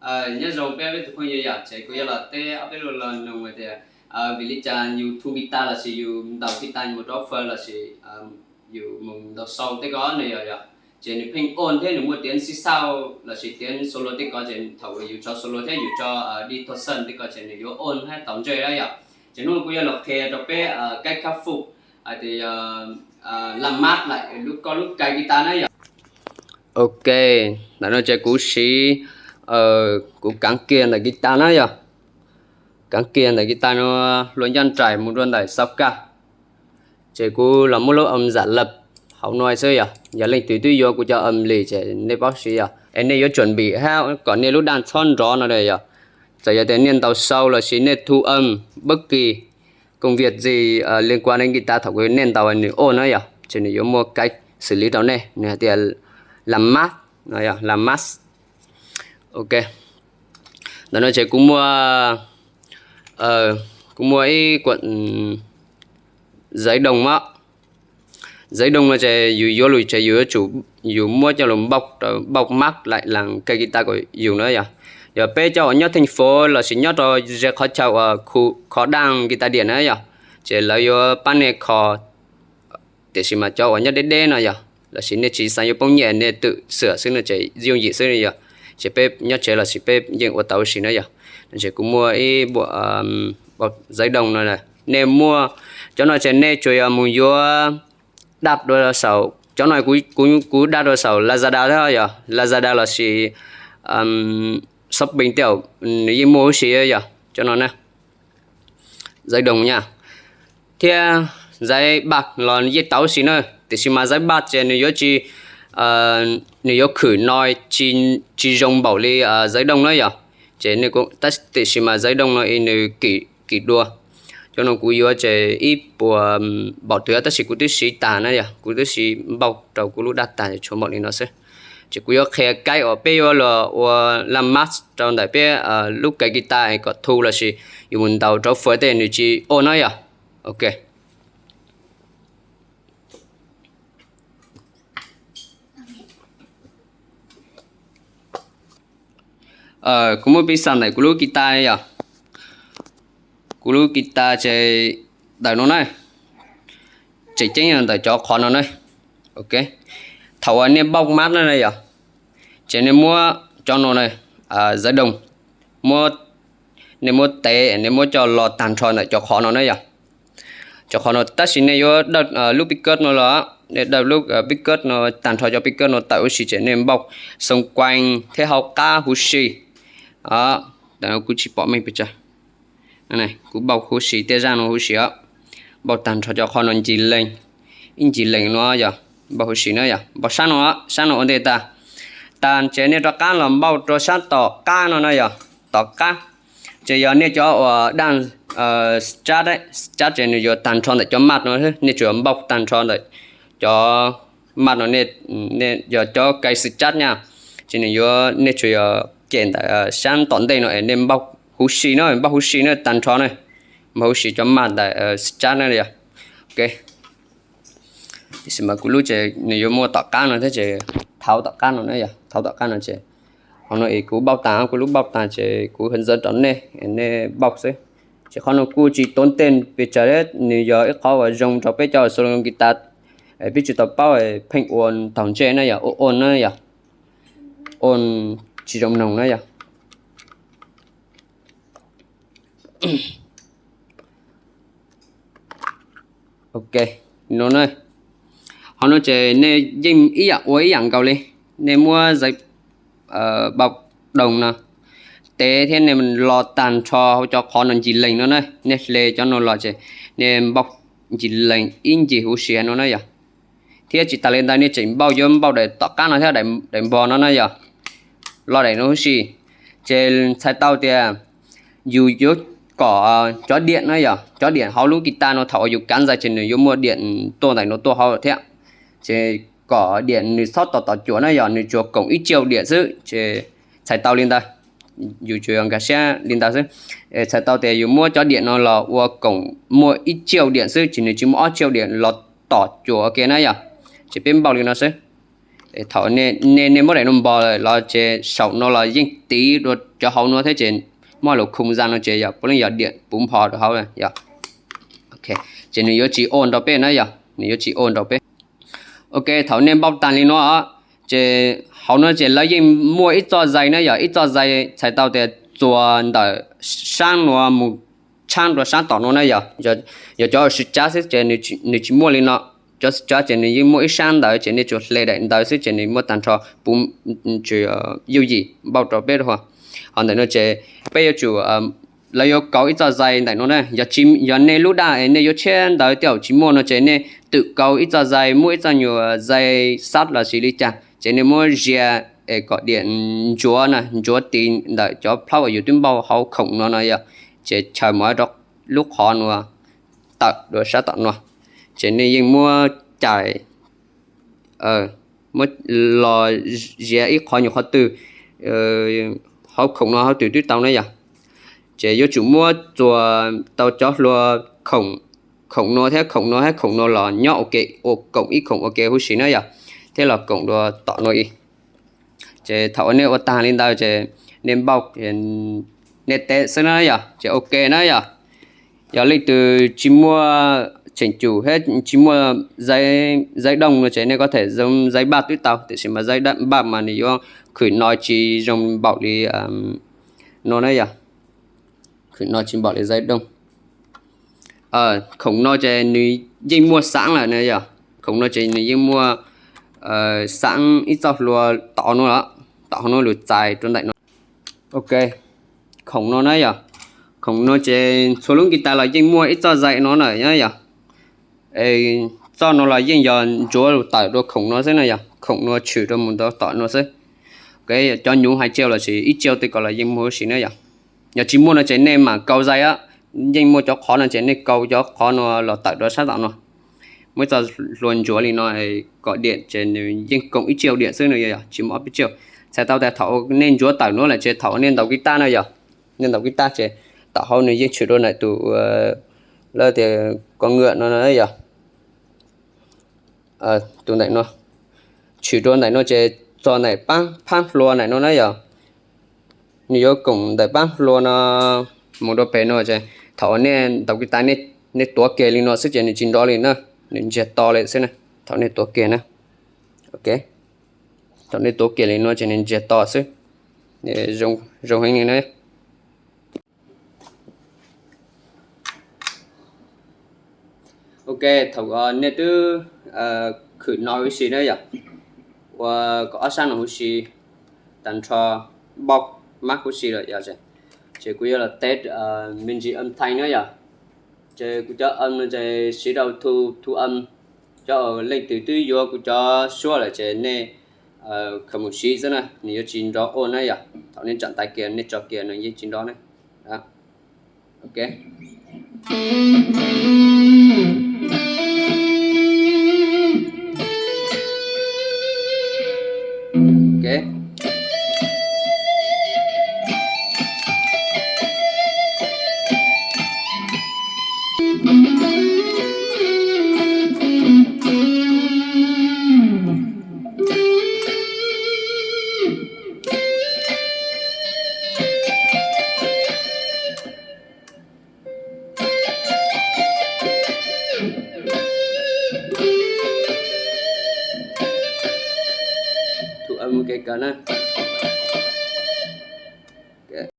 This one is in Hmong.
Nyob zoo peb peb tus phooj ywg yom, ces kuv yuav los teb ob peb lo lus nug tias vim li cas yus thu guitar lossis yus ntaus guitar mus rau fawm lossis yus mus ntaus sau tej ko ne yom yom, ces nws pheej on thiab nws muaj tiav xib xauj lossis tiav solo tej ko, ces thaum yus tso solo thiab yus tso distortion tej ko ces nws yuav on thiab tau ntsej na yom. Ces hnub kuv yuav los qhia rau peb kaib khab fum hais tias yog la mab lawm lub koj lub kais guitar na yom. Ok, ntawm no ces kuv siv, kuv kaav kiag ntawm guitar na yom. Kaav kiag ntawm guitar no, luag ncaj nraim mus rau ntawm xau kaj. Ces kuv los muab lub âm giả lập hauv no xwb yom. Yog leej twg twb yuav kuv cov âm li ces nej paub siv yom. Es nej yuav chuẩn bị hab kom nej lub daj txhob nrov no yom. Txawm yog tias nej ntaus sau lossis nej thu âm bất kỳ công việc gì liên quan đến guitar thaum kuv nej ntaus nws on na yom, ces nws yuav muaj kaib xws li rau nej, nws hais tias la mab no yom, la mab. Ok, ntawm no ces kuv muaj, kuv muaj ib kuam giấy đồng os. Giấy đồng no ces yus yuav lug ces yus yuav tsum yus muab coj lug npauj, npauj mab lawm las kais guitar kuv yus na yom. Yog peb cov uas nyob thành phố lossis nyob rau ze qhov chaw uas kho daj guitar điện na yom, ces lawv yuav pab nej kho. Tiam sis mas cov uas nyob deb deb no yog lossis nej tsis xav yuav poob nyiaj, nej twm xwm xwb no ces yooj yim xwb yom. Ces peb nyob tsev lossis peb yeej ua tau ua si na yom. Ces kuv muaj ib giấy đồng no, nej muaj cov no ces nej tsuas yog mus yuav daj dua saum, cov no kuv daj dua saum Lazada thiab yom, Lazada lossis Shopee tej nws yeej muaj huv si yom, cov no na. Giấy đồng na. Thiab giấy bạc los yeej tau huv si na, tiam sis mas giấy bạc ces nws yuav tsis, nws yuav khwm no tsis zoo npaum li giấy đồng na yom. Ces tiam sis mas giấy đồng no nws kim dua. Cov no kuv yuav ces ib puas npaum twg tab sis kuv twb siv tag na yom, kuv twb siv npauj rau kuv lub daj tag, tshuav npaum li no xwb. Ces kuv yuav qhia kaib uas peb yuav los ua la mab rau ntawm peb lub kais guitar kom thu lossis yus mus ntaus rau fawm tej nws tsis on na yom. Ok, kuv muab piv xam ntawm kuv lub guitar yom. Kuv lub guitar ces ntawm no na, tseem ceeb yog ntawm cov qhov no na. Ok, thaum uas nej npauj mab na yom, ces nej muab cov no na, giấy đồng, muab, nej muab tev, nej muab coj los tag nrho ntawm cov qhov no na yom. Cov qhov no tab sis nej yuav dawj lub pick up no los, nej dawj lub pick up no tag nrho cov pick up no tawm huv si ces nej npauj xung quanh thiab hauv qab huv si. Kuv tsis pom meej pes tsawg. Kuv npauj huv si tej zaj no huv si os. Npauj tag nrho cov qhov no ncig lees, ib ncig lees no yog npauj huv si na yom. Npauj sab no, sab no ua ntej tag. Tag ces nej rov qab los npauj rau sab tom qab no na yom, tom qab. Ces yog nej cov uas daj, scratch ces nws yuav tag nrho ntawm cov maj no, nej tsuas npauj tag nrho ntawm cov maj no, yog cov kais scratch na, ces nws yuav, nej tsuas yog cem ntawm sab tom ntej no es nej npauj huv si na, npauj huv si na tag nrho na, npauj huv si cov maj ntawm scratch na yom. Ok, tiam sis mas kuv lub ces nws yuav muaj tom qab no thiab ces thauv tom qab no na yom, thauv tom qab no ces qhov no es kuv npauj tag, kuv lub npauj tag ces kuv hướng dẫn rau nej, nej npauj xwb. Ces qhov no kuj tsis tốn tiền pes tsawg, nws yog ib qhov uas zoo rau peb cov solo guitar, peb tsis tau paub pheej ua taug ntsej na yom, ua on na yom, on tsis zoo mloog na yom. Ok, no na, qhov no ces nej yeej ib yam ua ib yam nkaus li, nej muab giấy, npauj đồng no tev thiab nej los tag nrho hauv cov qhov no ncig lees no na, nej hle cov no los ces nej npauj ncig lees ib ncig huv si no na yom. Thiab tsis tas li ntawd nej tseem npauj, yuav npauj daim tom qab no thiab daim npog no na yom, los daim no huv si. Ces txhais tau tias yus yuav kom cov điện na yom, cov điện hauv lub guitar no thaum uas yus kav ntxaws ces nws yuav muaj điện tuaj ntawm no tuaj hauv thiab. Ces kom điện nws txhob tos tos cuam na yom, nws tsuas koom ib triệu điện xwb ces txhais tau li ntawd. Yus tsuas yog nkag siab li ntawd xwb. Txhais tau tias yus muab cov điện no los ua koom muaj ib triệu điện xwb ces nws tsis muaj ob triệu điện los tom cuam ua ke na yom. Ces peb npauj li no xwb. Thaum nej, nej muab daim no npog lawm los ces saum no los yeej tiv dua cov hauv no thiab ces muaj lus khoo zaj no ces yog puav leej yog diam puv npho rau hauv yog. Ces nws yuav tsis o nrau peb na yog, nws yuav tsis o nrau peb. Ok, thaum nej npauj tag li no ces hauv no ces lawv yeej muaj ib txoj zais na yog, ib txoj zais txhais tau tias txuas ntawm sab no mus tshab rau sab tom no na yog. Yog cov sib tsab xwb ces nws tsis muaj li no. Cov sib tsab ces nws yeej muaj ib sab ntawd ces nej tsuas hle daim ntawd xwb ces nws muaj tag nrho puv, yuj yim npauj rau peb rau. Ho ntawm no ces peb yuav tsum, lawv yuav kaus ib txoj zais ntawm no na. Yog nej lub daj es nej yuav tshiab ntawd tej zaum tsis muaj no ces nej twm kaus ib txoj zais, muab ib txoj nyuag zais xab los sis li cas ces nej muab zia es kom diam ntsuav na, ntsuav tis ntawm cov plaub uas yus twb npauj hauv khoom no no yog, ces chaws mus rau lub qhov no tawm dua sab tom no, ces nej yeej muab cais, muab los ziav ib qho nyuag qhov twg hauv khoom no hauv twg twb tau na yog. Ces yuav tsum muab txuas tau cov hlua khoom, khoom no thiab khoom no thiab khoom no los nyob ua ke, ua koom ib khoom ua ke huv si na yog, thiab los koom dua tom no ib. Ces thaum uas nej ua tag li ntawd ces nej npauj, nej tev xwb na yog, ces ok na yog. Yog leej twg tsis muaj cheem cum thiab tsis muaj zaiv dooj no ces nej có thể dùng zaiv baj twb tau, tiam sis mas zaiv baj mas nws yuav khwm no tsis zoo npaum li no na yog, khwm no tsis npaum li zaiv dooj. Khoom no ces nws yeej muaj xab lawm na yog, khoom no ces nws yeej muaj xab ib txoj hlua tod no, tod no lus txais rau ntawm no. Ok, khoom no na yog, khoom no ces txhua lub guitar los yeej muaj ib txoj zais no na yog. Txoj no los yeej yog ntsuav lus tawm dua khoom no xwb na yog, khoom no tshwm rau mus rau tom no xwb. Cov nyuv hais tsiau los sis ib tsiau tej ko los yeej muaj huv si na yog. Yog tsis muaj no ces nej mam kaus zais, yeej muaj cov qhov no ces nej kaus cov qhov no los tawm rau sab tom no. Muaj ib txoj hlua ntsuav li no kom diam ces nws yeej koom ib tsiau diam xwb no yog, tsis muaj ob peb tsiau. Txhais tau tias thaum nej ntsuav tawm no lawm ces thaum nej ntaus guitar na yog, nej ntaus guitar ces tom hauv nws yeej tshwm rau ntawm tus, lawv tias kos ngam no yog, tus ntawm no, tshwm rau ntawm no ces txog ntawm pab phab hlua ntawm no na yog. Nws yuav koom ntawm pab hlua no mus rau pem no ces thaum nej ntaus guitar, nej tuav kiag li no xwb ces nws tsis nrov li na, nws ntsiag to li xwb na. Thaum nej tuav kiag na, ok, thaum nej tuav kiag li no ces nws ntsiag to xwb, zoo heev li na. Ok, thaum nej twb khwm no huv si na yog, ua kom ob sab no huv si tag nrho, npauj mab huv si lawm yog, ces kuv yuav los test me ntsis âm thanh na yog. Ces kuv cov âm no ces siv rau thu, thu âm, cov leej twg twb yuav kuv cov suab lawm ces nej khaws mus siv xwb na, nws yuav tsis nrov ua na yog. Thaum nej tsom tais kiag nej tso kiag nws yeej tsis nrov na. Ok. Ok. Thu âm cái cờ na. Ok.